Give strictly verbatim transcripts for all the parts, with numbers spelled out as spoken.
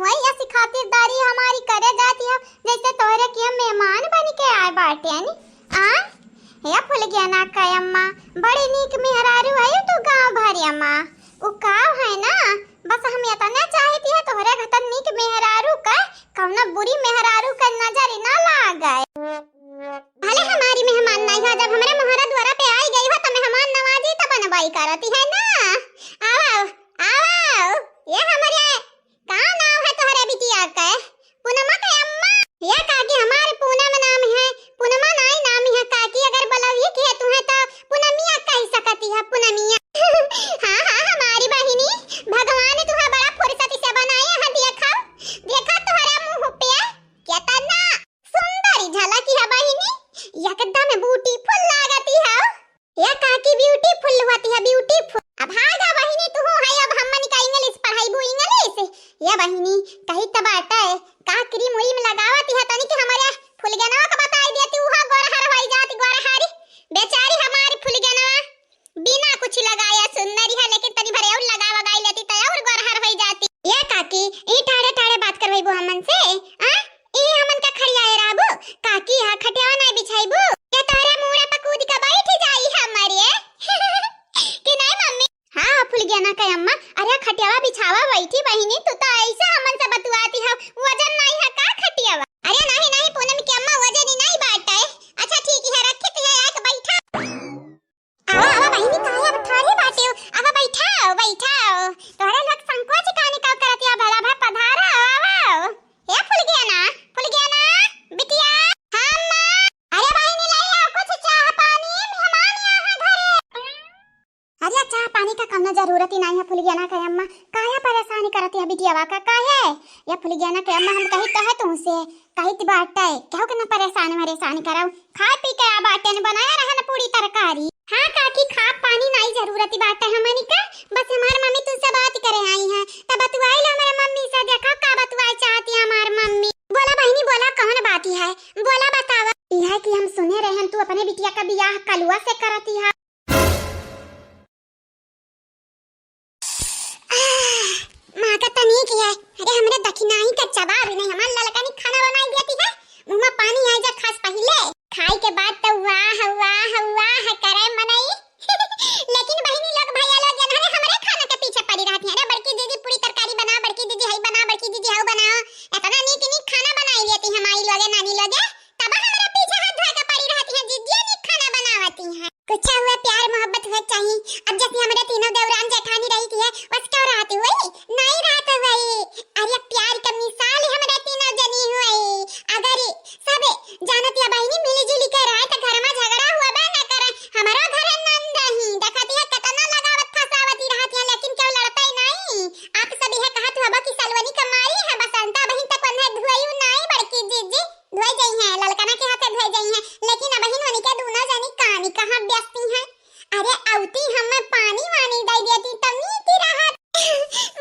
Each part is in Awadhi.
वही ऐसी खातिरदारी हमारी करे जाती है, जैसे तोहरे के हम मेहमान बन के आए बाटेन। आ? या फुलगेना कै अम्मा, बड़ी नीक मेहरारू है तू गाँव भर अम्मा। उ का है ना, बस हम इतना चाहती है तोहरे घतन नीक मेहरारू का, कौनो बुरी मेहरारू का नजर ना लागे। भले हमारी मेहमान नहीं हो, जब हमरे मोहरा द्वारा पे आई गई हो तो मेहमान नवाजी तो बनवाई करती है ना। आओ, आओ, ये हमारे का नाम है तोहरे बिटिया के? पूनमा के अम्मा? या काकी, हमारे पूनम नाम है। पूनमा नाई नाम है काकी, अगर बोलौही के तुहे तो पूनमिया कह सकती है, पूनमिया। हाँ, हाँ, हमारी बहिनी, भगवान तुहे बड़ा फुर्सत से बनाए है। देखा, देखा तोहरा मुँह पे कितना सुंदर झलकी है बहिनी, एकदम beautiful लागती है। या काकी beautiful होती है, beautiful। अब हाँ गा बहिनी, तू है, अब हमनी का English पढ़ाईबू, English। या बहिनी, कही त बाटे, का cream व्रीम लगावती है, तनी के हमारे फुलगेनवा का बताई देती, उहा गोरहर होई जाती, गोरहरी। बेचारी हमारी फुलगेनवा बिना कुछ लगाया सुंदरी है, लेकिन तनी भरे और लगा वगाई लेती तो और गोरहर होई जाती। या काकी, ई ठाड़े ठाड़े बात करवाईबू हमन से, आ? ई हमन का खड़ियाए रहबू? काकी, हा खटियावा नाई बिछाईबू? या तोहरे मूड़ा पर कूद के बैठ जाई हमरे। कि नाई मम्मी? हाँ, फुलगेना के अम्मा, अरे खटियावा बिछावा, बैठी बहिनी, तू तो ऐसे हमन से बतुआती हो, वजन नाई है का खटियावा? अरे नहीं, नहीं, पूनम के अम्मा, वजन ही नाई बाटे। अच्छा ठीक है, रखित है, आके बैठा। आवा, आवा बहिनी, काहे अब ठाड़े बाटे हो? आवा, बैठाओ, बैठाओ। तोहरे लोग संकोच कानी का करत या भला भा पधारा, आवा। हे फुलगेना, फुलगेना, बिटिया। हाँ, अम्मा। अरे बहिनी, ले आओ कुछ चाह पानी, मेहमान यहाँ घरे। अरे चाह पानी का कौनो जरूरत ही नहीं है, फुलगेना के अम्मा। काहे परेशानी करत या बिटियावा का, काहे? या फुलगेना के अम्मा, हम कही तो है तुमसे, कही ती बाटे, केहू के ना परेशान वरेशान करौ। खाए पी के आ बाटे, न बनाया रहा न पूरी तरकारी। हाँ काकी, खा पानी नाई जरूरत बाटे हमनी का, बस हमार मम्मी तुमसे बात करे आई है, तब बतुआई लो हमारे मम्मी से, देखो का बतुआई चाहती है हमार मम्मी। बोला बहिनी, बोला, कौन बात है, बोला, बतावा। यह कि हम सुने रहे तू अपने बिटिया का बियाह कलुआ से करती है। आह, माँ का तनी किया। अरे हमरे दखिनाही का जवाब ही नहीं, हमार ललकनी खाना बनाई देती है, मुँह में पानी आ जा खास पहिले। खाई के बाद तो वाह, वाह, वाह करे मनई। लेकिन बहिनी लोग, भैया लोग, जन हरे हमरे खाना के पीछे पड़ी रहती है। अरे बड़की दीदी पूरी तरकारी बनाओ, बड़की दीदी हई बनाओ, बड़की दीदी हऊ बनाओ। इतना नीक नीक खाना बनाई लेती है माई लोगे, नानी लोगे। तब हमरा पीछे हाथ धोए के पड़ी रहती है, जिज्जिया जी खाना बनावती है। कुछ हुआ, प्यार मोहब्बत हुआ चाहिए। अब जैसे हमरे तीनों देवरान जेठानी रही थी है, बस क्यों रहती हुई? नहीं रहती हुई। अरे प्यार का मिसाल हमरे तीनों जनी हुई। अगर सब जानत या बहिनी मिली जुली के रहे तो घर में झगड़ा हुआ बे न करे। हमारो घर नंद रही, देखती है कितना लगावत फसावती रहती है, लेकिन क्यों लड़ते नहीं। आप सब यह कहत हुआ कि सलवनी का मारी है बसंता बहिन तक वन्हे धुआई नहीं बड़की जिज्जी। धोए जाई हैं, ललकना के हाथे धोए जाई हैं, लेकिन अबहिन उनके दूनो जनी कानी कहाँ व्यस्ती हैं। अरे अउती हम पानी वानी दे देती तब नीक रहत।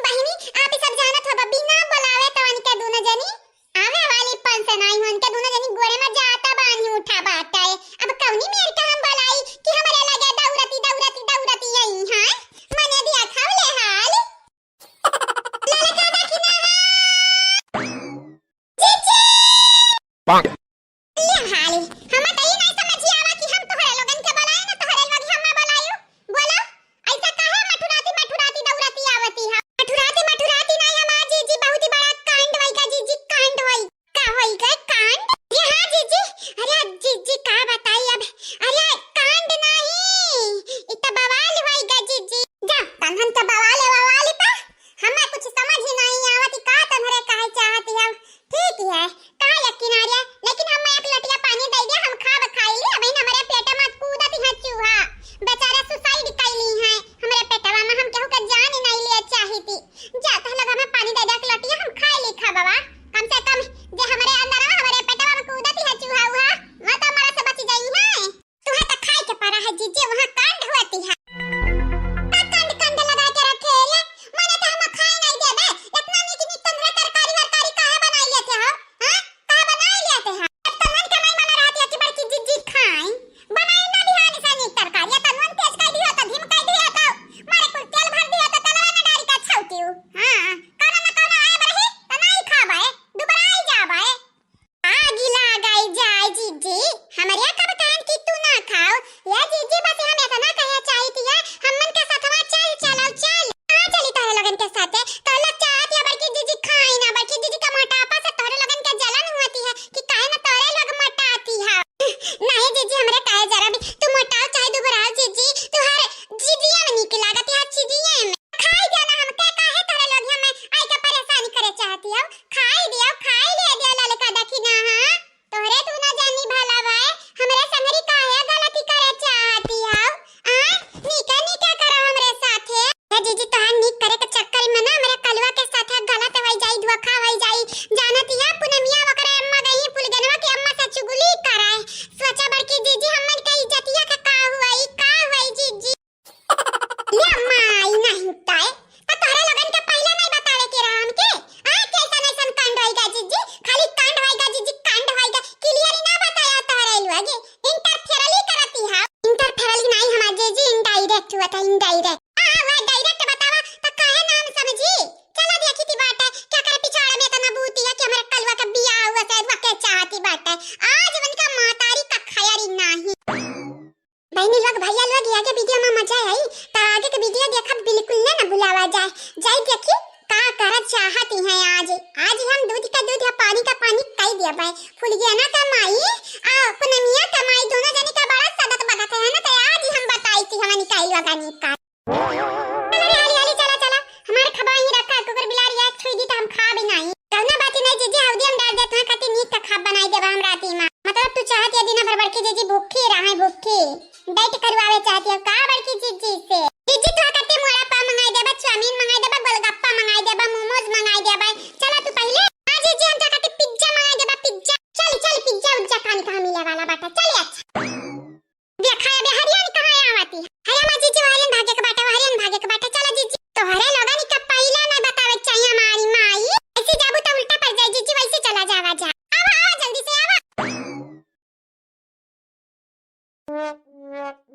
बहिनी, आप ई सब जानत हो, बिना बुलावे तो उनके दूनो जनी आवे वाली पन से नहीं हो, उनके दूनो जनी गोरे में जाता बानी उठा बाटे। अब कौनी मेर का हम बुलाई कि हमरे लगे दौड़ती, दौड़ती, दौड़ती आई हैं। मने दिया खाओ ले हाल। ललका दखिना। जीजी! ले हाली, हम त ई नहीं समझी आवा कि हम तोहरे लोगन के बुलाए ना तोहरे लोग हम बुलायु। बोलो, ऐसा काहे मठुराती मठुराती दौड़ती आवती है? मठुराती मठुराती नहीं, हमार जीजी बहुत ही बड़ा कांड होई का जीजी, कांड होई। का होई का कांड? ये हाँ जीजी, अरे जीजी का बताई अब, अरे कांड नहीं, इ त बवाल होई का जीजी। जा, तनहन के बवाल बवाल पा, हमें कुछ समझ ही नहीं आवत, का तोहरे कहे चाहती है? ठीक है, कहा यकीन आ रहा, लेकिन दूध या पानी का पानी कई दिया भाई। फुलगेना का माई, आ, पुनमिया का माई, दोनों जनी का बड़ा सदत बदत है ना, तो आज ही हम बताई थी हमनी का लोगनी का। अरे हाली हाली चला चला, हमारे खबा ही रखा, कुकुर बिलार या छुई दी तो हम खा भी नहीं। कहना बात ही नहीं जीजी, हल्दी हम डाल देते हैं, खाती नीक का खाब बनाई देबा हम राती में। मतलब तू चाहत या दिन भर बड़की जीजी भूखी रहे, भूखी। Diet करवावे चाहती हो का बड़की जीजी से? जीजी तो खाती वड़ा पाव मंगाई देबा, चाउमीन मंगाई देबा, गोलगप्पा मंगाई देबा, मोमोज मंगाई देबा। चला तू पहले। हाँ जीजी, हम तो खाती पिज्जा मंगाई देबा, पिज्जा। चल चल, पिज्जा उज्जा खान कहाँ मिले वाला बाटा, चल। अच्छा। देखा, अबे हरियन कहाँ आवती? हरे माँ जीजी, हरियन भागे के बाटे, हरियन भागे के बाटे। चला जीजी, तोहरे लोगन के पहला ना बतावे चाहिए हमारी माई। ऐसे जाबू तो उल्टा पड़ जाए जीजी, वैसे चला जावा जा। आवा, आवा, जल्दी से आवा।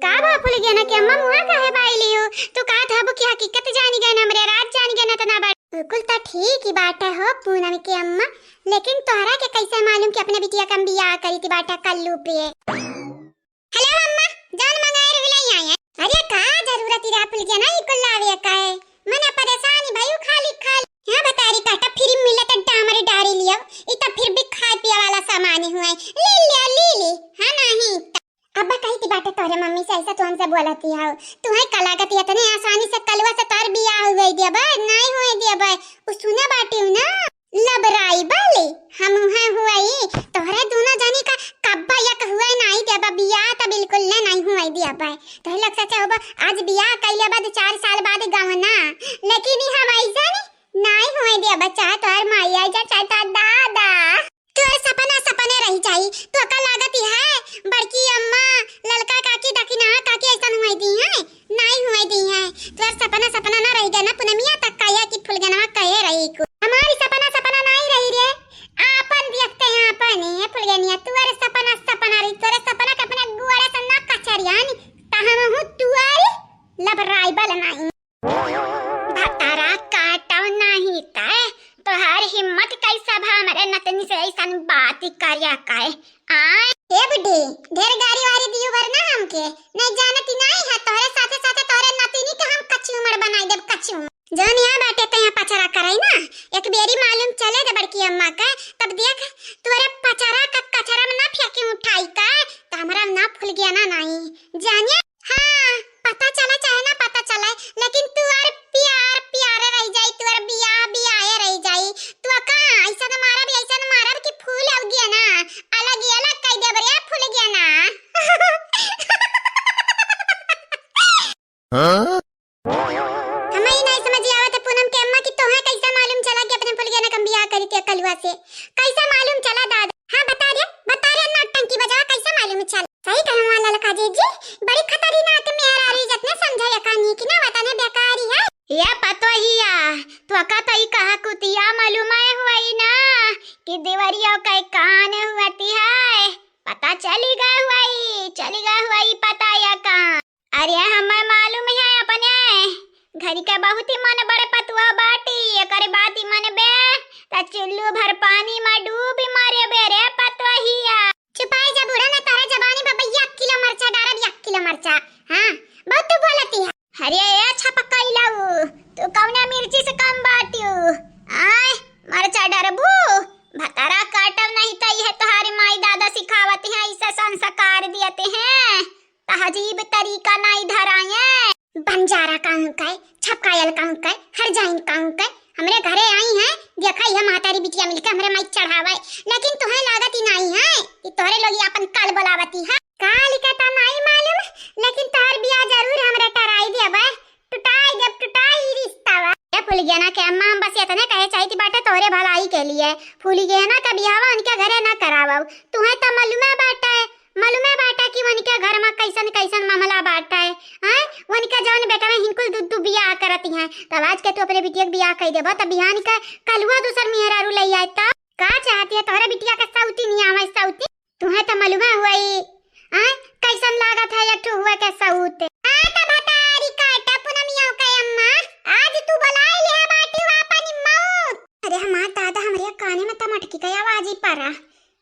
का बा फुलगेना के अम्मा, मुँह काहे बाई लियो? तू कहत हबू कि हकीकत जानी गए, हमरे राज जानी गए, इतना बड़। बिल्कुल तो ठीक ही बात है हो पूनम के अम्मा, लेकिन तोहरा के कैसे मालूम कि अपने बिटिया का हम बियाह करी थी बाटा कल्लू पे? हेलो अम्मा, जौन मंगाए रही लाई आए हैं। अरे का जरूरत ही रहा फुलगेना ई कुल लावे का है? मना परेशान ही भयू खाली खाली। हाँ बतारी काटा फ्री मिले तो डामरे डारी लियो। ई तो फिर भी खाए पिए वाला सामान ही हुआ है। ले ले, ले ले। हाँ नहीं तो। अब्बा कही थी बाटे तोरे मम्मी से ऐसा तू हमसे बोलती हो। तू है कलागत इतने आसानी से कलुआ से तोर बियाह हुए दिया बे, नहीं हुए दिया बे। उ सुने बाटी हूँ ना। लबराई बले, हम उहे हुआई, तोहरे दोनों जनी का कब्बा यक हुए नाई देबा, बियाह त बिल्कुल ले नाई हुए देबा। तोहरे लोग सोचे होबा, आज बियाह कइले बाद चार साल बाद गवना, लेकिन ई हम ऐसा नहीं, नाई हुए देबा, चाहे तोहर माई आई जा, चाहे तोहर दादा। तोहर सपना सपने रह जाई, तो का लागत ही है, बड़की अम्मा, ललका काकी, दकिना काकी ऐसा हुए दी है। नाई हुए दी है। तोर सपना सपना ना रही गया ना पुनमिया, तक काया कि फुलगेनवा कहे रही कुल। हमारी सपना सपना नाई रही रे। आपन देखते हैं आपन, ए फुलगेनिया, तोर सपना सपना रही, तोर सपना के अपने गोड़े से ना कचरियान, त हम हूँ तुअर लबराइबल नाई। भतारा काटो नहीं तय, तोहार हिम्मत कैसा भा हमरे नतनी से ऐसन बात करिया कहे? आय। ए बुड्ढी, ढेर गारी वारी दियो बर ना हमके, नहीं जानती नहीं है, तोहरे साथे साथे तोहरे नतिनी के हम कचूमर बनाई देब, कचूमर। जौन यहाँ बाटे त यहाँ पचरा करे ना, एक बेरी मालूम चले दे बड़की अम्मा के, तब देख तोरे पचरा का कचरा में ना फेंकी उठाई का, त हमरा ना फुलगेना नहीं, जानिए। हाँ, पता चला चाहे ना पता चला, लेकिन तोर प्यार प्यारे रह जाई, तोर बियाह बियाहे रह जाई। तू का ऐसन मारब, ऐसन मारब कि फूल अलगिया ना, अलग ही अलग कह देब रे फुलगेना। हाँ? हमें ही नहीं समझ आवत है पूनम के अम्मा कि तोहे कैसे मालूम चला कि अपने फुलगेना के हम बियाह करी थी कलुआ से। कैसे मालूम चला दादा? हाँ बता रे, बता रे, नौटंकी बजावा, कैसे मालूम चला? सही कहे हुआ ललका जीजी, बड़ी खतरनाक मेहरारू, जतने समझे एका नीक ना वतने बेकारी है। ये पतोहिया, तो का तो ई कहा कुतिया मालूम है हुई ना कि देवरिया के कान हुआती है। पता चली गए हुई, चली गए हुई पता या का। अरे हमें मालूम है अपने घर के बहुत ही मन बड़े पतुआ बाटी, एकर बात ही मन बे त चुल्लू भर पानी में डूब मरे बे रे पतोहिया। चुपाई जा बूढ़ा, ना तारा जबानी पर भैया एक किलो मरचा डारब, एक किलो मरचा। हाँ, बहुत तू बोलती है। अरे ए छपकैलऊ, तू कौना मिर्ची से कम बाटियो? आय, मरचा डरबू? भतारा काटब नहीं त इहे तोहारी माई दादा सिखावत हैं, ऐसे संस्कार दियते हैं। तहजीब तरीका नाई धराए। बंजारा कहूँ के, छपकायल कहूँ के, हरजाइन कहूँ के, हमरे घरे आई हैं, देखा यह महतारी बिटिया मिलके हमरे माई चढ़ावे, लेकिन तुहे लागत ही नाई है कि तोहरे लोग ये अपन काल बोलावती है। काल का तो नाई मालूम, लेकिन तोहर बियाह जरूर हमरे टराई देबे, टुटाई देब, टुटाई रिश्ता बा। ए फुलगेना के अम्मा, हम बस इतने कहे चाहित बाटे तोहरे भलाई के लिए, फुलगेना का बियाहवा उनके घरे ना करावब, तुहे तो मालूमे बाटे, मालूमे बाटे कि उनके घर में कैसन कैसन मामला बाटे, हैं? उनके जौन बेटा में हिंकुल दू दू बियाह करती हैं, तब आज के तू अपने बिटिया के बियाह कह देबो, तब बिहान के कलुआ दूसर मेहरारू ले आए, तब का चाहती है तोहरे बिटिया के सौती नहीं आवे, सौती? तुहे तो मालूमे हुई, हैं? कैसन लागत है एक ठो हुआ के सौत? हाँ, तो भतारी काटा पुनमिया के अम्मा, आज तू बुलाई ले बाटी हुआ अपनी मौत। अरे हमार दादा, हमरे काने में तो मटकी के आवाज ही पड़ा।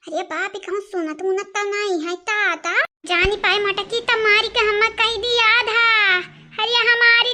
अरे बाप, ई कहूँ सुनत उनत त नाई है दादा। जानी पाए मटकी त मारी के हम कह दी आधा। अरे हमारी